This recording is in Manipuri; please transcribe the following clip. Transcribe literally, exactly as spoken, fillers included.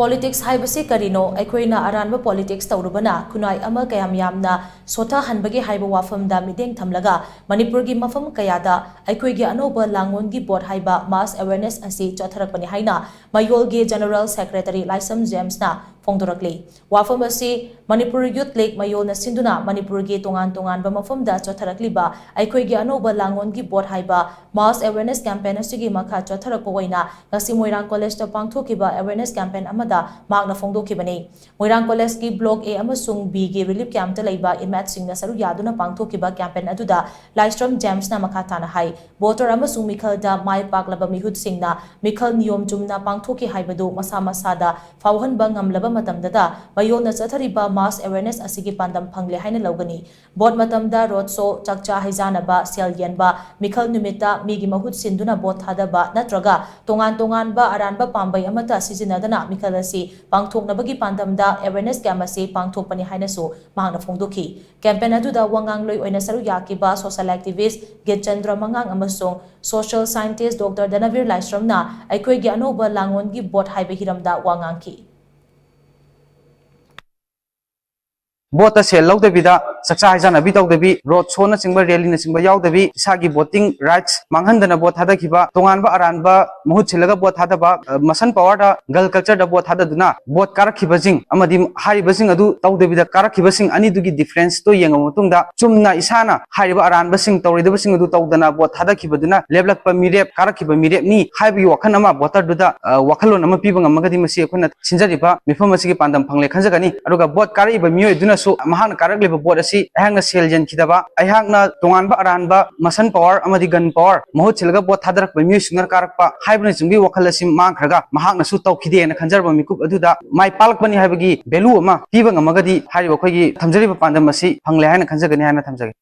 ꯄꯣꯂꯤꯇꯤꯛꯁ ꯍꯥꯏꯕꯁꯤ ꯀꯔꯤꯅꯣ? ꯑꯩꯈꯣꯏꯅ ꯑꯔꯥꯟꯕ ꯄꯣꯂꯤꯇꯤꯛꯁ ꯇꯧꯔꯨꯕꯅ ꯈꯨꯟꯅꯥꯏ ꯑꯃ ꯀꯌꯥꯝ ꯌꯥꯝꯅ ꯁꯣꯊꯍꯟꯕꯒꯦ ꯍꯥꯏꯕ ꯋꯥꯐꯝꯗ ꯃꯤꯠꯌꯦꯡ ꯊꯝꯂꯒ ꯃꯅꯤꯄꯨꯔꯒꯤ ꯃꯐꯝ ꯀꯌꯥꯗ ꯑꯩꯈꯣꯏꯒꯤ ꯑꯅꯧꯕ ꯂꯥꯡꯑꯣꯟꯒꯤ ꯚꯣꯠ ꯍꯥꯏꯕ ꯃꯥꯁ ꯑꯦꯋꯦꯔꯅꯦꯁ ꯑꯁꯤ ꯆꯠꯊꯔꯛꯄꯅꯤ ꯍꯥꯏꯅ ꯃꯌꯣꯜꯒꯤ ꯖꯦꯅꯔꯦꯜ ꯁꯦꯀ꯭ꯔꯦꯇꯔꯤ ꯂꯥꯏꯁ꯭ꯔꯝ ꯖꯦꯝꯁꯅ ꯐꯣꯡꯗꯣꯔꯛꯂꯤ꯫ ꯋꯥꯐꯝ ꯑꯁꯤ ꯃꯅꯤꯄꯨꯔ ꯌꯨꯊ ꯂꯤꯒ ꯃꯌꯣꯜꯅ ꯁꯤꯟꯗꯨꯅ ꯃꯅꯤꯄꯨꯔꯒꯤ ꯇꯣꯉꯥꯟ ꯇꯣꯉꯥꯟꯕ ꯃꯐꯝꯗ ꯆꯠꯊꯔꯛꯂꯤꯕ ꯑꯩꯈꯣꯏꯒꯤ ꯑꯅꯧꯕ ꯂꯥꯡꯑꯣꯟꯒꯤ ꯚꯣꯠ ꯍꯥꯏꯕ ꯃꯥꯁ ꯑꯦꯋꯦꯔꯅꯦꯁ ꯀꯦꯝꯄꯦꯟ ꯑꯁꯤꯒꯤ ꯃꯈꯥ ꯆꯠꯊꯔꯛꯄ ꯑꯣꯏꯅ ꯉꯁꯤ ꯃꯣꯏꯔꯥꯡ ꯀꯣꯂꯦꯖꯇ ꯄꯥꯡꯊꯣꯛꯈꯤꯕ ꯑꯦꯋꯦꯔꯅꯦꯁ ꯀꯦꯝꯄꯦꯟ ꯑꯃꯗ ꯃꯍꯥꯛꯅ ꯐꯣꯡꯗꯣꯛꯈꯤꯕꯅꯤ꯫ ꯃꯣꯏꯔꯥꯡ ꯀꯣꯂꯦꯖꯀꯤ ꯕ꯭ꯂꯣꯛ ꯑꯦ ꯑꯃꯁꯨꯡ ꯕꯤꯒꯤ ꯔꯤꯂꯤꯐ ꯀꯦꯝꯞꯇ ꯂꯩꯕ ꯏꯟꯃꯦꯠꯁꯤꯡꯅ ꯁꯔꯨꯛ ꯌꯥꯗꯨꯅ ꯄꯥꯡꯊꯣꯛꯈꯤꯕ ꯀꯦꯝꯄꯦꯟ ꯑꯗꯨꯗ ꯂꯥꯏꯁ꯭ꯔꯝ ꯖꯦꯝꯁꯅ ꯃꯈꯥ ꯇꯥꯅ ꯍꯥꯏ, ꯚꯣꯇꯔ ꯑꯃꯁꯨꯡ ꯃꯤꯈꯜꯗ ꯃꯥꯏ ꯄꯥꯛꯂꯕ ꯃꯤꯍꯨꯠꯁꯤꯡꯅ ꯃꯤꯈꯜ ꯅꯤꯌꯣꯝ ꯆꯨꯝꯅ ꯄꯥꯡꯊꯣꯛꯈꯤ ꯍꯥꯏꯕꯗꯨ ꯃꯁꯥ ꯃꯁꯥꯗ ꯐꯥꯎꯍꯟꯕ ꯉꯝꯂꯕ ꯃꯇꯝꯗꯇ ꯃꯌꯣꯜꯅ ꯆꯠꯊꯔꯤꯕ ꯃꯥꯁ ꯑꯦꯋꯦꯔꯅꯦꯁ ꯑꯁꯤꯒꯤ ꯄꯥꯟꯗꯝ ꯐꯪꯂꯦ ꯍꯥꯏꯅ ꯂꯧꯒꯅꯤ꯫ ꯚꯣꯠ ꯃꯇꯝꯗ ꯔꯣꯗ ꯁꯣ, ꯆꯥꯛꯆꯥ ꯍꯩꯖꯥꯟꯅꯕ, ꯁꯦꯜ ꯌꯦꯟꯕ, ꯃꯤꯈꯜ ꯅꯨꯃꯤꯠꯇ ꯃꯤꯒꯤ ꯃꯍꯨꯠ ꯁꯤꯟꯗꯨꯅ ꯚꯣꯠ ꯊꯥꯗꯕ ꯅꯠꯇ꯭ꯔꯒ ꯇꯣꯉꯥꯟ ꯇꯣꯉꯥꯟꯕ ꯑꯔꯥꯟꯕ ꯄꯥꯝꯕꯩ ꯑꯃꯠꯇ ꯁꯤꯖꯤꯟꯅꯗꯅ ꯃꯤꯈꯜ ꯑꯁꯤ ꯄꯥꯡꯊꯣꯛꯅꯕꯒꯤ ꯄꯥꯟꯗꯝꯗ ꯑꯦꯋꯦꯔꯅꯦꯁ ꯀꯦꯝꯞ ꯑꯁꯤ ꯄꯥꯡꯊꯣꯛꯄꯅꯤ ꯍꯥꯏꯅꯁꯨ ꯃꯍꯥꯛꯅ ꯐꯣꯡꯗꯣꯛꯈꯤ꯫ ꯀꯦꯝꯄꯦꯟ ꯑꯗꯨꯗ ꯋꯥꯉꯥꯡꯂꯣꯏ ꯑꯣꯏꯅ ꯁꯔꯨꯛ ꯌꯥꯈꯤꯕ ꯁꯣꯁꯤꯌꯦꯜ ꯑꯦꯛꯇꯤꯚꯤꯁ꯭ꯠ ꯒꯤꯠꯆꯟꯗ꯭ꯔ ꯃꯉꯥꯡ ꯑꯃꯁꯨꯡ ꯁꯣꯁꯤꯌꯦꯜ ꯁꯥꯏꯟꯇꯤꯁ꯭ꯠ ꯗꯣꯛꯇꯔ ꯙꯅꯕꯤꯔ ꯂꯥꯏꯁ꯭ꯔꯝꯅ ꯑꯩꯈꯣꯏꯒꯤ ꯑꯅꯧꯕ ꯂꯥꯡꯑꯣꯟꯒꯤ ꯚꯣꯠ ꯍꯥꯏꯕ ꯍꯤꯔꯝꯗ ꯋꯥ ꯉꯥꯡꯈꯤ꯫ ꯚꯣꯠꯇ ꯁꯦꯜ ꯂꯧꯗꯕꯤꯗ, ꯆꯥꯛꯆꯥ ꯍꯩꯖꯥꯟꯅꯕꯤ ꯇꯧꯗꯕꯤ, ꯔꯣꯗ ꯁꯣꯅꯆꯤꯡꯕ, ꯔꯦꯂꯤꯅꯆꯤꯡꯕ ꯌꯥꯎꯗꯕꯤ, ꯏꯁꯥꯒꯤ ꯚꯣꯇꯤꯡ ꯔꯥꯏꯠꯁ ꯃꯥꯡꯍꯟꯗꯅ ꯚꯣꯠ ꯊꯥꯗꯈꯤꯕ, ꯇꯣꯉꯥꯟꯕ ꯑꯔꯥꯟꯕ ꯃꯍꯨꯠ ꯁꯤꯜꯂꯒ ꯚꯣꯠ ꯊꯥꯗꯕ, ꯑ, ꯃꯁꯟ ꯄꯥꯋꯔꯗ, ꯒꯜ ꯀꯜꯆꯔꯗ ꯚꯣꯠ ꯊꯥꯗꯗꯨꯅ ꯚꯣꯠ ꯀꯥꯔꯛꯈꯤꯕꯁꯤꯡ ꯑꯃꯗꯤ ꯍꯥꯏꯔꯤꯕꯁꯤꯡ ꯑꯗꯨ ꯇꯧꯗꯕꯤꯗ ꯀꯥꯔꯛꯈꯤꯕꯁꯤꯡ ꯑꯅꯤꯗꯨꯒꯤ ꯗꯤꯐꯔꯦꯟꯁꯇꯣ ꯌꯦꯡꯉꯕ ꯃꯇꯨꯡꯗ, ꯆꯨꯝꯅ ꯏꯁꯥꯅ ꯍꯥꯏꯔꯤꯕ ꯑꯔꯥꯟꯕꯁꯤꯡ ꯇꯧꯔꯣꯏꯗꯕꯁꯤꯡ ꯑꯗꯨ ꯇꯧꯗꯅ ꯚꯣꯠ ꯊꯥꯗꯈꯤꯕꯗꯨꯅ ꯂꯦꯞꯂꯛꯄ ꯃꯤꯔꯦꯞ, ꯀꯥꯔꯛꯈꯤꯕ ꯃꯤꯔꯦꯞꯅꯤ ꯍꯥꯏꯕꯒꯤ ꯋꯥꯈꯜ ꯑꯃ ꯚꯣꯇꯔꯗꯨꯗ, ꯑ, ꯋꯥꯈꯜꯂꯣꯟ ꯑꯃ ꯄꯤꯕ ꯉꯝꯃꯒꯗꯤ ꯃꯁꯤ ꯑꯩꯈꯣꯏꯅ ꯁꯤꯟꯖꯔꯤꯕ ꯃꯤꯐꯝ ꯑꯁꯤꯒꯤ ꯄꯥꯟꯗꯝ ꯐꯪꯂꯦ ꯈꯟꯖꯒꯅꯤ꯫ ꯑꯗꯨꯒ ꯚꯣꯠ ꯀꯥꯔꯛꯏꯕ ꯃꯤꯑꯣꯏꯗꯨꯅꯁꯨ ꯃꯍꯥꯛꯅ ꯀꯥꯔꯛꯂꯤꯕ ꯚꯣꯠ ꯑꯁꯤ ꯑꯩꯍꯥꯛꯅ ꯁꯦꯜ ꯌꯦꯟꯈꯤꯗꯕ, ꯑꯩꯍꯥꯛꯅ ꯇꯣꯉꯥꯟꯕ ꯑꯔꯥꯟꯕ ꯃꯁꯟ ꯄꯥꯋꯔ ꯑꯃꯗꯤ ꯒꯟ ꯄꯥꯋꯔ ꯃꯍꯨꯠ ꯁꯤꯜꯂꯒ ꯚꯣꯠ ꯊꯥꯗꯔꯛꯄ ꯃꯤꯑꯣꯏꯁꯤꯡꯅ ꯀꯥꯔꯛꯄ ꯍꯥꯏꯕꯅꯆꯤꯡꯕꯒꯤ ꯋꯥꯈꯜ ꯑꯁꯤ ꯃꯥꯡꯈ꯭ꯔꯒ ꯃꯍꯥꯛꯅꯁꯨ ꯇꯧꯈꯤꯗꯦꯅ ꯈꯟꯖꯔꯕ ꯃꯤꯀꯨꯞ ꯑꯗꯨꯗ ꯃꯥꯏ ꯄꯥꯛꯂꯛꯄꯅꯤ ꯍꯥꯏꯕꯒꯤ ꯚꯦꯂꯨ ꯑꯃ ꯄꯤꯕ ꯉꯝꯃꯒꯗꯤ ꯍꯥꯏꯔꯤꯕ ꯑꯩꯈꯣꯏꯒꯤ ꯊꯝꯖꯔꯤꯕ ꯄꯥꯟꯗꯝ ꯑꯁꯤ ꯐꯪꯂꯦ ꯍꯥꯏꯅ ꯈꯟꯖꯒꯅꯤ ꯍꯥꯏꯅ ꯊꯝꯖꯒꯦ꯫